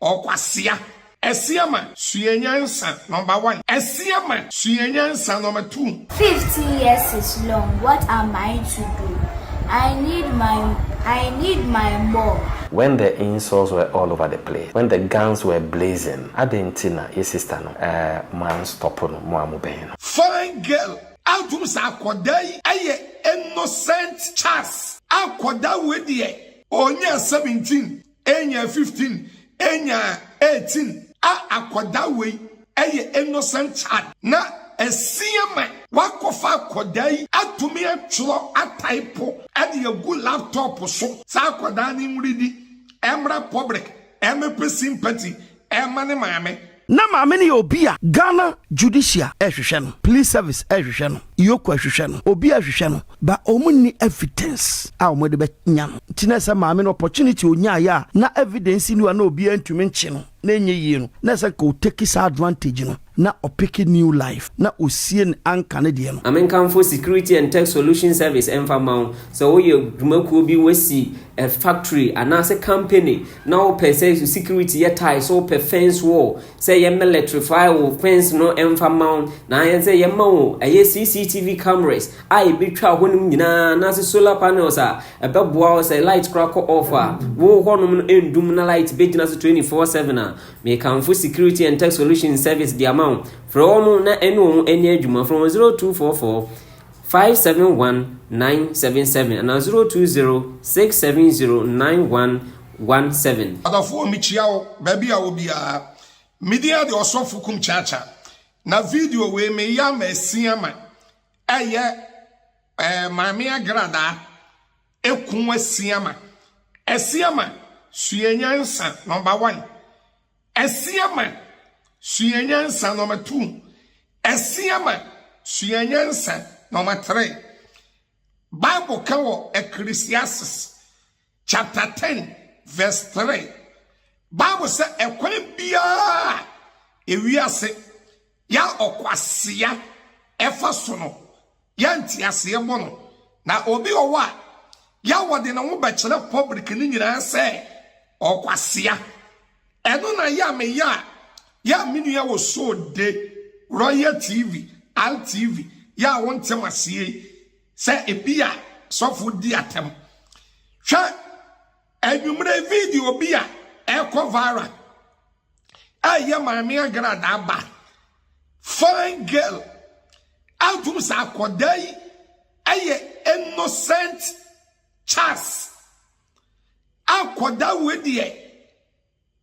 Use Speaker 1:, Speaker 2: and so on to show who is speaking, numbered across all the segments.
Speaker 1: Ɔkwasea. Asiama sua nyansa number one. Asiama sua nyansa number two.
Speaker 2: 15 years is long. What am I to do? I need my mom.
Speaker 3: When the insults were all over the place, when the guns were blazing, adɛn nti na yɛ sister no man stop no mo a mobɛn no?
Speaker 1: Fine girl atum sɛ akɔdaa yi ɛyɛ innocent Charles. Akɔdaa wei deɛ, ɔnyɛ 17, ɛnya 15, ɛnya 18 a, akɔdaa wei ɛyɛ innocent child na Asiama wakɔfa akɔdaa yi atumi atwerɛ atype ɛde agu laptop so saa akɔdaa ne nwuridi ɛmmra public ɛmɛpɛ sympathy ɛma ne maame.
Speaker 4: Na maame no yɛ obi a Ghana judicial ɛhwehwɛ no, police service ɛhwehwɛ no, EOCO ɛhwehwɛ no, obi ɛhwehwɛ no, ba ɔmo ni evidence a ɔmo de bɛnya no. Nti na sɛ maame no opportunity onyaayɛ a na evidence ni wa na obiara ntumi nkye no na ɛnyɛ yie no, na sɛ ka ɔtake saa advantage no na ɔpick new life na osie ne anka ne deɛ no.
Speaker 5: Amenkamfo Security and Tech Solution Service ɛmfa ma wo sɛ woyɛ dwumakuo bi, wasi a factory anaasɛ company na wopɛ sɛ security yɛ tie so, wopɛ fence wall sɛ yɛ electrify wo fence no ɛmfa ma wo, na ayɛ sɛ yɛma wo ɛyɛ CCTV cameras a yɛbɛtwa hɔnom nyinaa, anaasɛ solar panels a ɛbɛboa wo sɛ light kora kɔ off a, wo hɔnom no ɛndum na light bɛgyina so 24/7 a, mekamfo Security and Tech Solution Service de ama wo. Frɛ wɔn na ɛne wɔn ani adwuma. Frɛ wɔn 0244 571 977 anaa 020 670 9117.
Speaker 1: Adɔfoɔ, mekyia wo baabi a wo biara. Medi ade Ɔsɔfo Kum Kyaakya na video wei meyɛ ama Asiama ɛyɛ Maame Agradaa eku Asiama. Asiama sua nyansa number one. Asiama sua nyansa number two. Asiama sua nyansa number three. Bible ka wɔ Ecclesiastes chapter 10 verse 3, Bible sɛ ɛkwan biara ewiase ya ɔkwasea ɛfa so no, ya nteaseɛ bɔ no na obi ɔwɔ a ya wɔde ne ho bɛkyerɛ public no nyinaa sɛ ɔkwasea. Ɛno na yɛ a meyɛ a yɛ a me nua wɔ so de Royal TV, RTV, yɛ a wɔntɛm aseɛ yi sɛ ebi a sɔfo di atɛm. Hwɛ anwummerɛ video bi a ɛkɔ viral a ɛyɛ Maame Agradaa ba, fine girl atum sɛ akɔdaa yi ɛyɛ innocent Charles. Akɔdaa wei deɛ,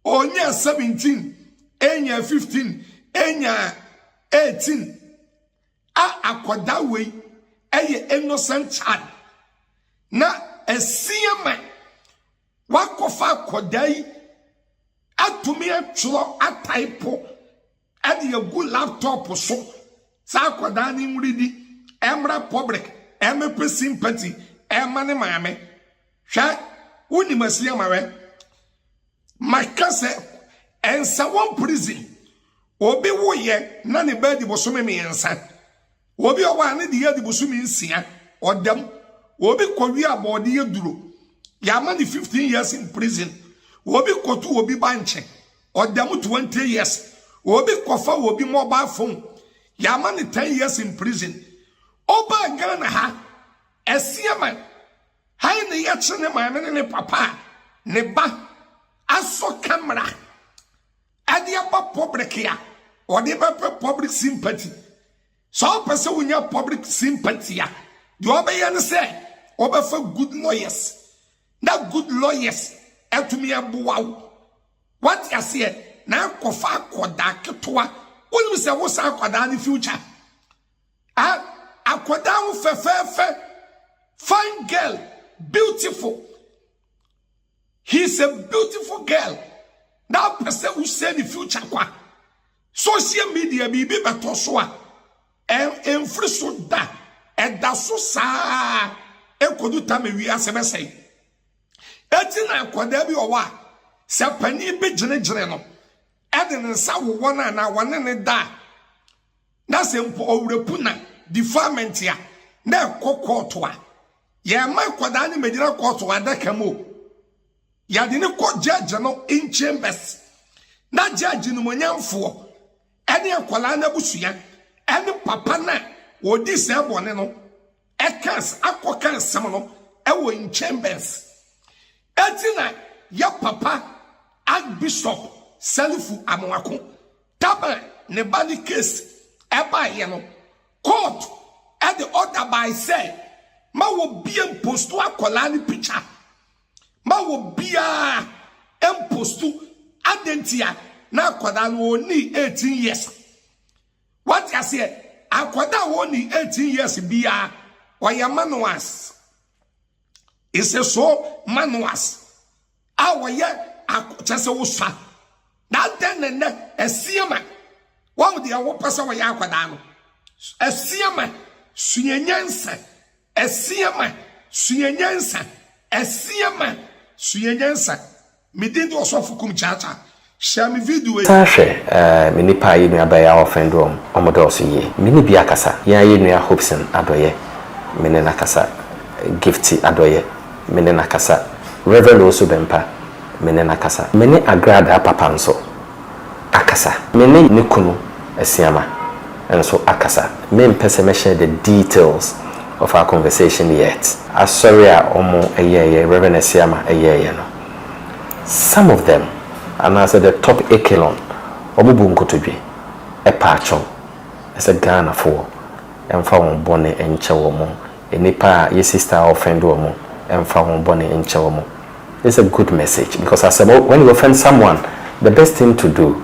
Speaker 1: ɔnyɛ 17, ɛnya 15, ɛnya 18 a, akɔdaa wei ɛyɛ innocent child na Asiama wakɔfa akɔdaa yi atumi atwerɛ atype ɛde agu laptop so saa akɔdaa ne nwuridi ɛmmra public ɛmɛpɛ sympathy ɛma ne maame. Hwɛ, wonim Asiama wɛ maka sɛ Nsawam prison obi woyɛ na ne ba di bosome 3, obi ɔwɔ a ne de yɛ di bosome 6 ɔdam, obi kɔwi abɔɔde yɛ duro, yɛama ne 15 years in prison, obi kɔto obi ba nkyɛn ɔdam 20 years, obi kɔfa obi mobile phone, yɛama ne 10 years in prison. Ɔbaa Ghana ha, Asiama ha ne yɛkye ne maame ne ne papa a ne ba asɔ camera ɛde aba public a ɔde bɛpɛ public sympathy. Sɛ ɔpɛ sɛ wonya public sympathy a, deɛ ɔbɛyɛ ne sɛ ɔbɛfa good lawyers na good lawyers atumi aboa wo. Wate aseɛ? Na akɔfa akɔdaa ketewa, wonim sɛ wo saa akɔdaa ne future a, akɔdaa ho fɛfɛɛfɛ, fine girl, beautiful, he is a beautiful girl na apɛ sɛ wosɛ ne future kwa. Social media biribi bɛtɔ so a, ɛmfiri so da, ɛda so saa ekodu tam ewiase bɛsɛe. Eti na akwadaa bi wɔ hɔ a sɛ panin bi gyinagyina no ɛde ne nsa wowɔ no anaa wɔne ne da a, na sɛ mpo ɔwurapu na defilement a na ɛkɔ court a, yɛma akwadaa no mɛgyina court adaka mu o, yɛde ne kɔ judge no in chambers. Na judge nimonyamfoɔ ɛne akwadaa no abusua ɛne papa no a wɔdi saa bɔne no ɛka akɔka nsɛm no ɛwɔ in chambers. Eti na yɛ papa Archbishop Salifu Amoako taba ne ba ne case ɛbaayɛ no, court ɛde order by sɛ ma wɔ bie mpost akwadaa ne picture, ma wɔ biara mpost. Adantia na akwadaa no wɔni 18 years. Wate aseɛ? Akwadaa a wɔni 18 years biara ɔyɛ minors. It's so minors a wɔyɛ kyɛ sɛ wosua na adɛn ne nnɛ Asiama wɔn deɛ wopɛ sɛ wɔyɛ akwadaa no. Asiama, sua nyansa. Asiama, sua nyansa. Asiama, sua nyansa. Medin de Ɔsɔfo Kum Kyaakyaa. Hyɛ me video yi.
Speaker 3: San hwɛ me nipa a yɛ nua bɛyɛ a ɔfɛn do ɔmo ɔmo dɔɔso yie. Me ne bi akasa. Yɛn a yɛ nua Hopeson Adɔyɛ, me ne n'akasa. Gifty Adɔyɛ, me ne n'akasa. Reverend Osu Bɛmpa, me ne n'akasa. Me ne Agradaa papa nso akasa. Me ne ne kunu Asiama nso akasa. Me mpɛ sɛ mɛhyɛ the details of our conversation yet. Asɔre a ɔmo ɛyɛɛyɛ, Reverend Asiama ɛyɛɛyɛ no, some of them anaasɛ the top echelon, ɔmo bu nkotodwe ɛpa akyɛw ɛsɛ Ghanafoɔ ɛmfa wɔn bɔne nkyɛ wɔn mo, nipa a yɛ sister a ɔfɛn wɔn ɛmfa wɔn bɔne nkyɛ wɔn. It's a good message because as a, when you offend someone, the best thing to do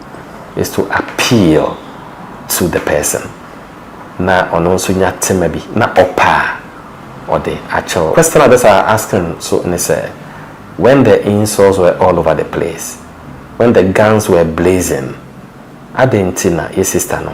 Speaker 3: is to appeal to the person na ɔno nso nya tema bi na ɔpa a ɔde akyɛw. Question others are asking so ne sɛ, when the insults were all over the place, when the guns were blazing, adɛn nti na yɛ sister no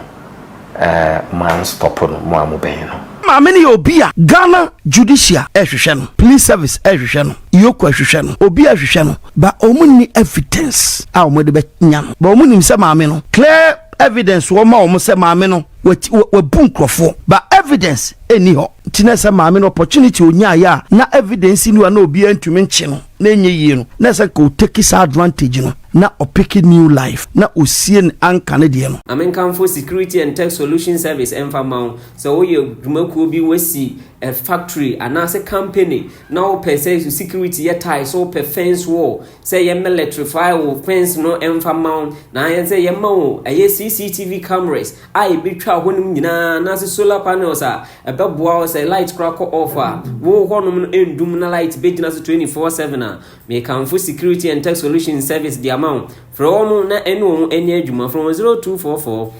Speaker 3: mo anstop no, mo a mo bɛn no?
Speaker 4: Maame no yɛ obi a Ghana judicial ɛhwehwɛ no, police service ɛhwehwɛ no, EOCO ɛhwehwɛ no, obi ɛhwehwɛ no, ba ɔmo ni evidence a ɔmo de bɛnya no, ba ɔmo nim sɛ maame no, clear evidence wɔ ma ɔmo sɛ maame no wabu nkurɔfoɔ, ba evidence ɛni hɔ. Nti na sɛ maame no opportunity onyaayɛ a na evidence ni wa na obiara ntumi nkye no na ɛnyɛ yie no, na sɛ ka otake saa advantage no na ɔpick new life na osie ne anka ne deɛ no.
Speaker 5: Amenkamfo Security and Tech Solution Service ɛmfa ma wo. Sɛ woyɛ dwumakuo bi, wasi a factory anaasɛ company na wopɛ sɛ security yɛ tight, sɛ wopɛ fence wall, sɛ yɛ electrify wo fence no ɛmfa ma wo, na ayɛ sɛ yɛma wo ɛyɛ CCTV cameras a yɛbɛtwa hɔnom nyinaa, anaasɛ solar panels a ɛbɛboa wo sɛ light koraa kɔ off a, wo hɔnom no ɛndum na light bɛgyina so 24/7 a, mekamfo Security and Tech Solution Service de ama wo. Frɛ wɔn na ɛne wɔn ani adwuma. Frɛ wɔn 0244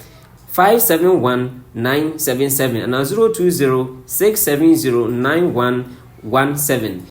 Speaker 5: 571 977 anaa 020 670 9117.